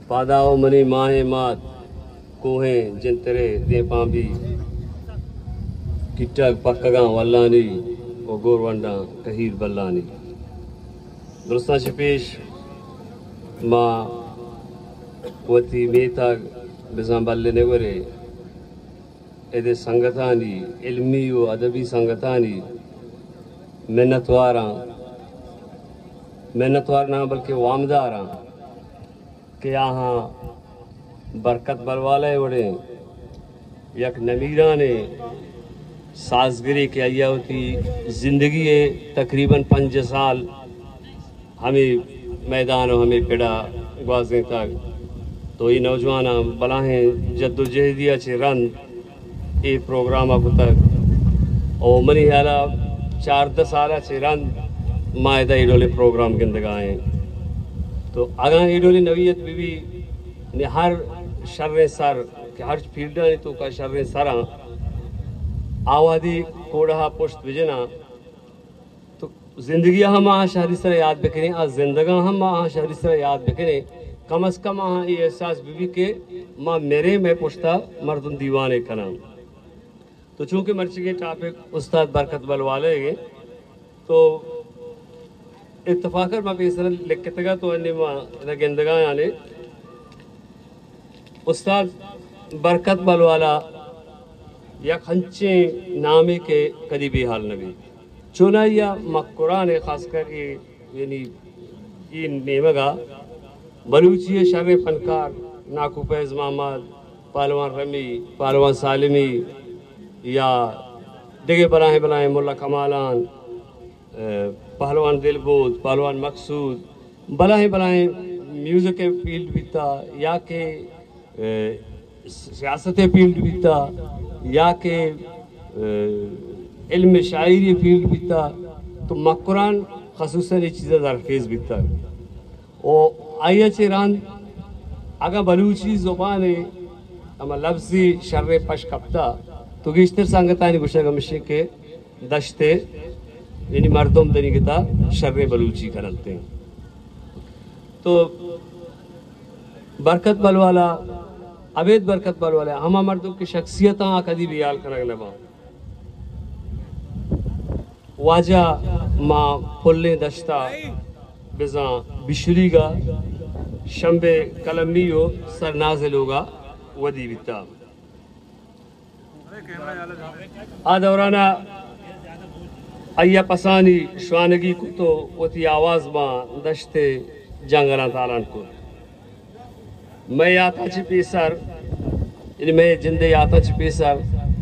پادا و منی ماہیں مات، کوہیں جنترے دیمپان بی، کٹگ پکگاں ولانی و گورونڈاں کہیر بلانی۔ درستاں چہ پیش ما وتی میتگ بزاں بلے نگورے اد ءِ سنگتانی، علمی و ادبی سنگتانی منتواراں، منتوار نہ بلکہ وامداراں کہ آہاں برکت بلوالہ ءِ وڑیں یک نمیرانیں سازگرے کہ آئی ءَ وتی زندگی ءِ تقریباً پنجاہ سال ہمے میدان و ہمے پڑا گوازینتگ۔ تو اے نوجواناں بلاہیں جد و جہدی ءَ چہ رند اے پروگرام ءَ کتگ و منی ہیال ءَ چاردہ سال ءَ چہ رند ما ادا اے ڈولیں پروگرام گندگا ایں۔ تو اگاں اے ڈولیں نوعیت بہ بی، یعنی ہر شریں سر کہ ہرچ فیلڈانی توکا شریں سراں آوادی کوڑہ ءَ پشت بجناں، تو زندگی ءَ ہم آہاں شری سرا یاد بکنیں، آ زندگاں ہم آہاں شری سرا یاد بکنیں، کم از کم آہاں اے احساس بہ بی کہ ما مریں، مئے پشتا مردم دیوانے کناں۔ تو چونکہ مرچیگیں ٹاپک استاد برکت بلوالہ ئیگ ایں، تو اتفاقاً ما پیسر لکتگا تو انی ما ادا گندگا یعنی استاد برکت بلوالہ یک ہنچیں نامے کہ کدی بے حال نہ بی۔ چونائی ءَ مکران ءَ خاص کر اے، یعنی اے نیمگ ءَ بلوچی ءِ شریں فنکار ناکو فیض محمد، پہلوان رمی، پہلوان سالمی یا دگہ بلاہیں بلاہیں ملا کمالان، ءَ، پہلوان دلبود، پہلوان مقصود، بلاہیں بلاہیں میوزک ءِ فیلڈ بیتا یا کہ، ءَ، سیاست ءِ فیلڈ بیتا یا کہ، ءَ، علم شاعری ءِ فیلڈ بیتا، تو مکران خصوصاً اے چیزا زرخیز بیتا۔ و آئی ءَ چہ رند اگاں بلوچی زبان ءِ ہما لبزی شریں پش کپتا، تو گیشتر سنگتانی گوشگ ہمیش ایں کہ دشت ءِ یعنی مردم دنیگتا شریں بلوچی کننت۔ تو برکت بلوالہ، ابید برکت بلوالہ، ہما مردم کہ شخصیتاں آ کدی بے حال کنگ نہ باں۔ واجہ ما پلیں دشتا بزاں بشریگا شمبے قلمی و سرناز لوگا ودی بیتا۔ آ دورانا آئی ءَ پسانی شوانگی کت و وتی آواز ماں دشت ءِ جنگلاں تالان کت۔ مئے یاتاں چہ پیسر، یعنی مئے جند ءِ یاتاں چہ پیسر،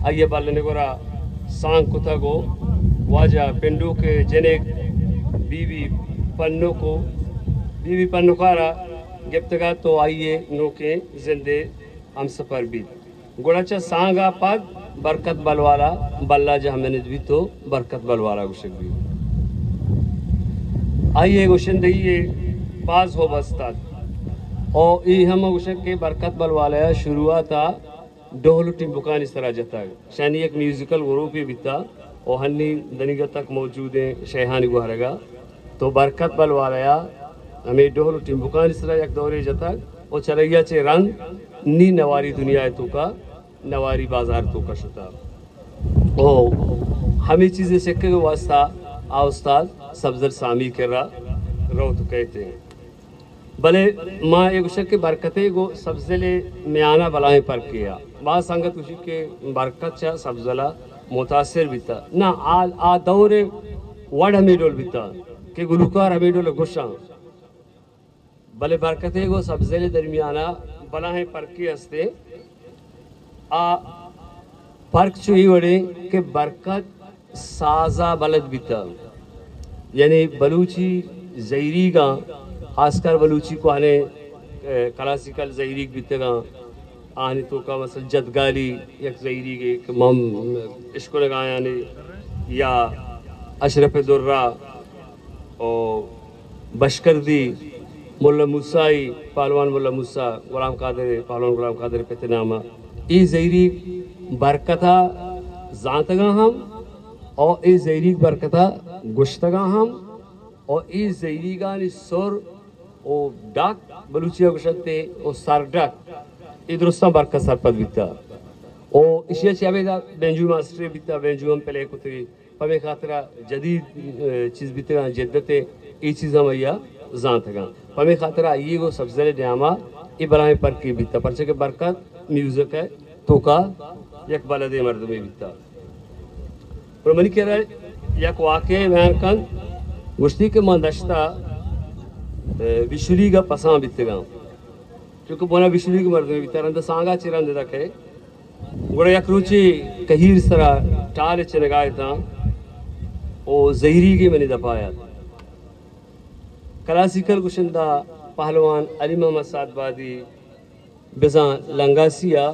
آئی ءَ بلے نگورا سانگ کتگ و واجہ پنڈوک ءِ جنک بی بی پنک و بی بی پنکارا گپتگ ات و آئی ءِ نوکیں زند ءِ ہمسفر بیت۔ گڑا چہ سانگ ءَ پد برکت بلوالہ بلا جہمنند بیت و برکت بلوالہ گوشگ بیت۔ آئی ءِ گوشندہی ءِ باز ہب است ات۔ او اے ہم گوشگ کہ برکت بلوالہ ءَ شروعات ءَ ڈہل و ٹمبکانی سرا جتگ۔ شانی یک میوزیکل گروپے بیتا و ہنی دنیگا تک موجودیں شیہانی گوہرگا۔ تو برکت بلوالہ ءَ ہمے ڈہل و ٹمبکانی سرا یک دورے جتگ و چریا چہ رند نی نواری دنیا ءِ توکا نواری بازار توکا شتا۔ او ہمے چیز ءِ سکگ ءِ واسطہ آ استاد سبزل سامی کرا روت کئیت۔ بلے ما اے گوشگ کہ برکت ءِ گوں سبزل ءِ میانا بلاہیں پرکے ءَ۔ باز سنگت گوشی کہ برکت چہ سبزل ءَ متاثر بیتا۔ نہ، آ، آ دور ءِ وڑ ہمے ڈول بیتا کہ گلوکار ہمے ڈول گوشاں۔ بلے برکت ءِ گوں سبزل ءِ درمیان ءَ بلاہیں پرکے است ایں۔ آ پرک چو اے وڑیں کہ برکت ساز ءَ بلد بیتگ، یعنی بلوچی زہیریگاں، خاص کر بلوچی کوہنیں، ءَ، کلاسیکل زہیریگ بیتگاں، آہانی توکا مثلاً جدگالی یک زہیریگے کہ ما ہم اشکنگا آیانے، یا اشرف درہ، او بشکردی، ملا موسیٰ، پہلوان ملا موسیٰ، غلام قادر، پہلوان غلام قادر پت نام ءَ۔ اے زہیریگ برکت ءَ زانتگاں ہم، او اے زہیریگ برکت ءَ گوشتگاں ہم، او اے زہیریگانی سر او ڈاک بلوچی ءَ گوشنت ءُ سر ڈاک، اے درستاں برکت سرپد بیتا۔ او ایشی ءَ چہ ابیدا بینجو ماسٹرے بیتا، بینجو ہم پلے کتے۔ پمے خاطرا جدید، ءَ، چیز بیتگاں، جدت ءَ اے چیز ہم آئی ءَ زانتگاں۔ پمے خاطرا آئی ءَ گوں سبزل ءِ نیاما اے بلاہیں پرکے بیتا، پرچہ کہ برکت میوزک ءِ توکا یک بلدیں مردمے بیتا۔ پر منی کرا یک واقعے بیان کنت، گوشتی کہ من دشتا، ءَ، بشلیگ ءَ پساں بیتگاں، چونکہ بنا بشلیگ مردمے بیتا، رند سانگا چہ رند ادا کئے۔ گڑا یک روچے کہیر سرا ٹال چنگا اتاں او زہیریگے منی دپا ات۔ کلاسیکل گشندہ پہلوان علی محمد سعدبادی بزاں لنگاسی ءَ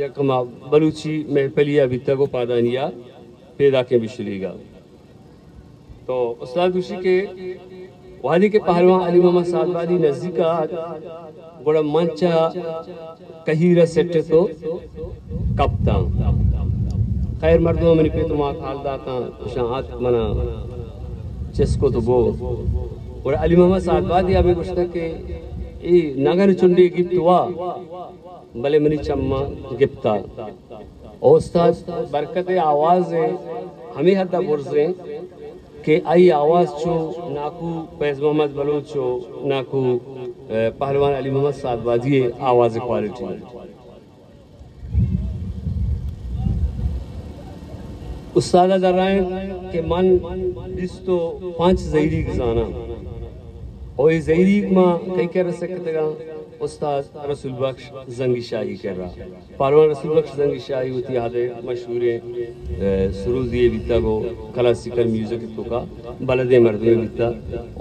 یک ہما بلوچی محفلی ءَ بیتگ و پادانی ءَ پیداکیں بشلیگ ءَ۔ تو استاد گوشی کہ وہدے کہ پہلوان علی محمد سعدبادی نزیک ءَ ات، گڑا من چہ کہیر ءَ سٹ اتو کپتاں۔ خیر، مردم منی پت و مات حال داتاں، گوشاں ات منا چست کت و بو۔ گڑا علی محمد سعدبادی ءَ ہمے گوشتگ کہ اے نگن چنڈے گپت وا، بلے منی چماں گپتا۔ او استاد برکت ءِ آواز ہمے حد ءَ برز ایں کہ آئی آواز چو ناکو فیض محمد بلوچ و ناکو، ءَ، پہلوان علی محمد سعدبادی ءِ آواز ءِ کوالٹی۔ استاد ءَ درائیں کہ من بیست و پنچ زہیریگ زاناں۔ او اے زہیریگ ما کئی کرا سکتگاں؟ استاد رسول بخش زنگی شاہی کرا۔ پہلوان رسول بخش زنگی شاہی وتی حد ءِ مشہوریں، ءَ، سروزی بیتا، گو کلاسیکل میوزک توکا بلدیں مردمے بیتا۔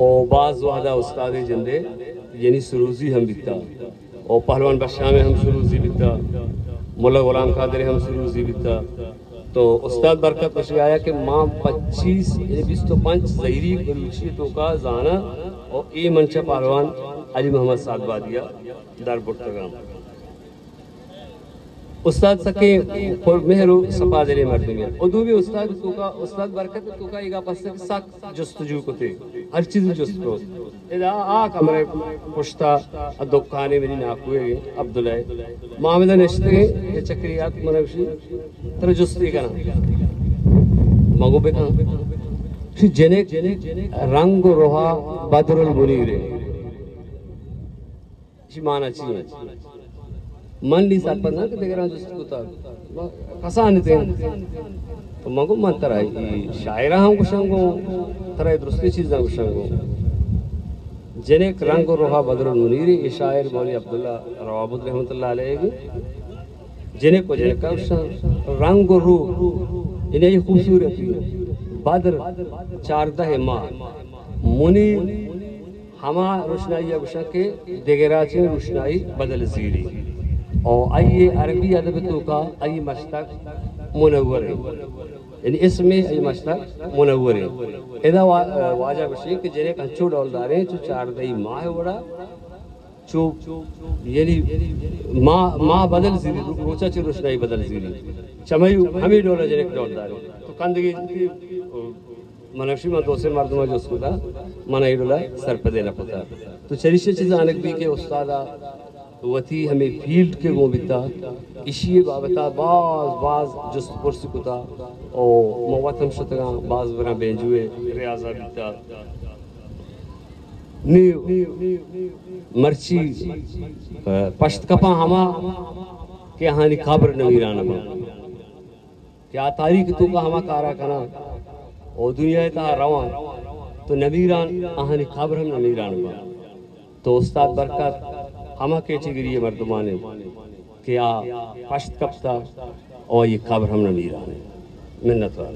او باز وہدا استاد جندے یعنی سروزی ہم بیتا۔ او پہلوان بشام ہم سروزی بیتا، ملا غلام قادر ہم سروزی بیتا۔ تو استاد برکت گوشی آیا کہ ما پچیس، یعنی بیست و پنچ زہیریگ بلوچی توکا زاناں، او اے من چہ پہلوان علی محمد سعدبادی ءَ در برتگاں۔ استاد سکیں پر مہر و صفا دلیں مردمے۔ او دومی استاد توکا، استاد برکت توکا ایگا پسک سک جستجو کتے، ہر چیز جست کو۔ ادا آ کمرے پشتا، آ دکانے منی ناکوئے عبداللہ۔ ما ہمدا نشتگیں، اے چکری آت، من گوشی، ترا جستے کناں۔ مگو بکن۔ شی جنک رنگ و روحا بدر المنیرے۔ شی مانا چی ایں؟ من نی سرپد نہ کہ دگراں جست کتا۔ کسان اتیں۔ تو من گو من ترا اے شاعراں ہم گوشاں گو، ترا اے درستیں چیزاں گوشاں گو۔ جنک رنگ و روحا بدر منیری، اے شاعر مولوی عبداللہ روابد رحمت اللہ علیہ گی۔ جنک و جنکا گوشاں، رنگ و رو، انہی خوبصورتی، بدر، چاردہ ماہ، منیر، ہما روشنائی ء گوشاں کہ دگرا چہ روشنائی بدل زیری۔ او آئی عربی ادب توکا آئی مشتق منور ہے۔ یعنی اسم آئی مشتق منور ہے۔ ادا وا-، واجہ گوشی کہ جنک انچو ڈولداریں چو چاردہی ماہ وڑا، چو یعنی ماہ، ماہ بدل زیری، رو-، روچا چہ روشنائی بدل زیری۔ چمئی ہمیں ڈولا جنک ڈولداریں۔ تو کندگی من اشی من دو سے مردم جست کتا، من ایڈولا سرپدے نہ کتا۔ تو چریشی چیز آنک بھی کہ استادا وتی ہمیں فیلڈ کے گوں بیتا، اشی بابتا باز، باز جست پرسی کتا۔ او موت ہم شتگاں، باز برا بینجوے ریاضہ بیتا۔ نی مرچی پشت کپاں ہما کہ آہانی قبر نمیران باں۔ کہ آ تاریخ توکا ہما کارا کناں او دنیا تہا رواں تو نمیران آہانی قبر ہم نمیران باں۔ تو استاد برکت ہما کیٹیگری مردمانے کہ آ پشت کپتا او آئی قبر ہم نمیران۔ منت وار۔